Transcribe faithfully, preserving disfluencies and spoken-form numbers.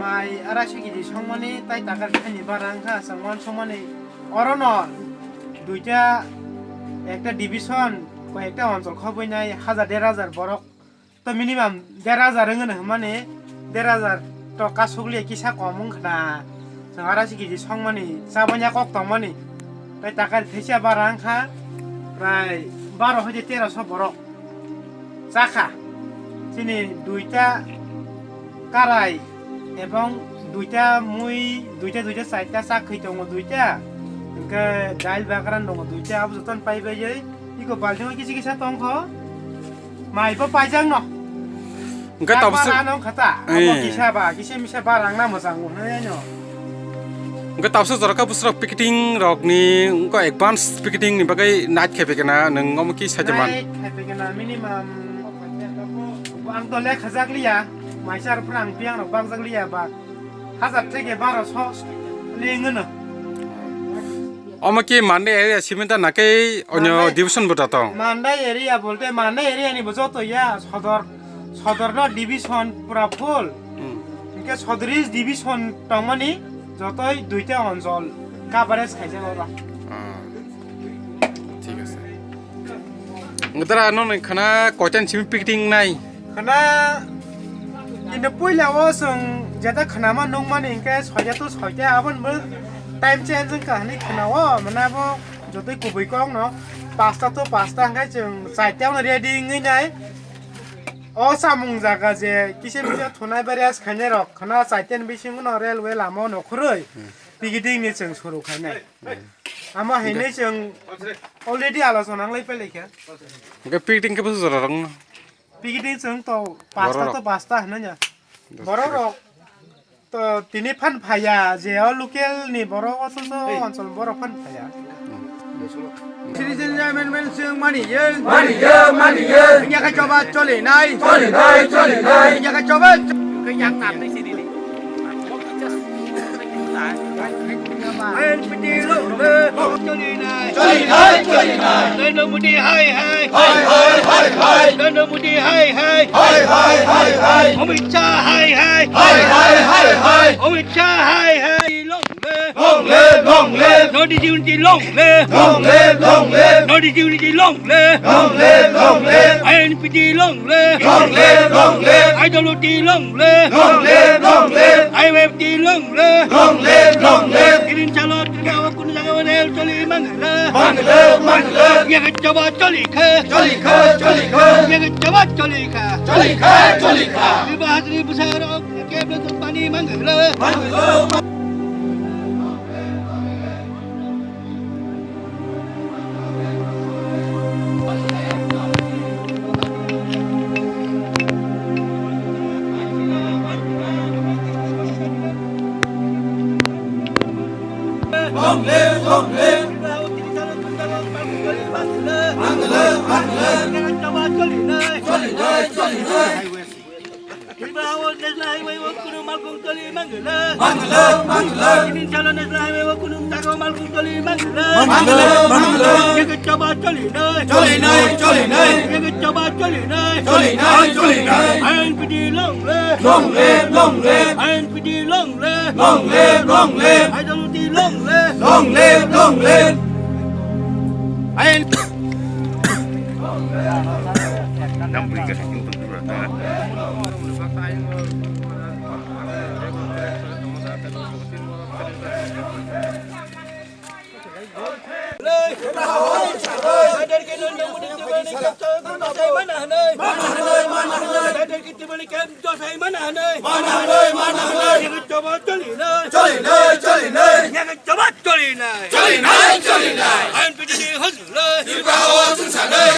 Mai arai sui kiji songmani tai takar thani bara wngkha, chwng uansukmani orono duita, ekta division, koi ekta onchol khobwi nai hajar der hajar borok. To minimum der hajar wngwi no hwnmani, der hajar to kasukliya kisa kom wngkha na. Chwng arai sui kiji songmani, chabani kok tongmani. Tai takar thesia bara wngkha, prai baro hai de teroso borok chakha. Chini duita karai ebong duita mui, duita, duita, charta chak khe tongo duita. Hwnkhe dail bakran tongo duita, abo jotono pai baiwi. Iko baltingo kisa kisa tongkho. Mai bo paijak no. Hwnkhe tabuk se- Ano khata. Abo kisa ba, kisa misa ba rang na mojang no. Hwnkhe tabuk se jora khe bwswk picketing rok ni wngkha advance picketing ni bagwi night khai phaikha na nwng omo ki sajaman. Night khai phaikha na minimum ang to lekha jak liya. Maisa rok phano ang piyang rok bak jak liya ba. Hajar theke baro so lengno. Omo ki Mandai area simi da na khe onyo Mandai division bo da tong? Mandai area bolte Mandai area ni bo joto ya sodor, sodor no division pura full. Hmm. Hwnkhe sodris division tongmani jotoi duita onchol coverage khaijak oro. Ah. Thik ase. Ngdara no ni khana koitan simi picketing nai. Khana kintu puila o chwng jeta khanama nukmani hinkhe soita to soita aboni bo time change wngkha hinwi khana o, mane abo jotoi kubui kok no pasta to pasta hinkhe chwng charta no ready wngwi nai. O samung jaga je kisa misa thunai ba rest khainai rok khana charta ni bisingo no railway lama o no khurui picketing ni chwng suru khainai. Ama hinwi chwng already alochona wng lai pailaikha. Hwnkhe picketing khe bwswk jora rok no? Picketing chwng to pasta to pasta hinwi ya. Borok rok to tini phan phaiya je o local ni borok o to to onchol borok phan phaiya. Citizen amendment chwng mani ye. Mani ye, mani ye. Yakha choba choli nai. Choli nai, choli nai. Yakha choba. Yang tam ni sini ni. Narendra Modi hai hai. Hai hai hai hai. Narendra Modi hai hai. Hai hai hai hai. Amit Shah hai hai. Hai hai hai hai. Amit Shah hai hai. Long live. Long Long live, long live. North East Unity, long live. Long live, long live. North East Unity, long live. Long live, long live. I N P T, long live. Long live, long live. I W T, long live. Long live, long live. I Y F T, long live. Long live, long live. Tini salo Tripura o kunu jaga o rel choli mangla. Mangla, mangla. Yeke choba choli kha. Choli kha, choli kha. Yeke choba choli kha. Choli kha, choli kha. Tripura hasteni bwsarok kebla pani mangla. Mangla, mangla. Long live, long live. Mangla, mangla. Choli nai, choli nai. Tripura o National Highway o kunu malkhung choli mangla. Mangla, mangla. Tini salo National Highway o kunu jaga o malkhung choli mangla. Mangla, mangla. Yeke choba choli nai. Choli nai, choli nai. Yeke choba choli nai. Choli nai, choli nai. I N P T long live. Long live, long live. I N P T long live. Long live, long live. I W T long live. Long live, long live. I N P T. Choli nai, choli nai. Choli nai, choli nai. I N P T hojlai. Tripura o chwng sanai.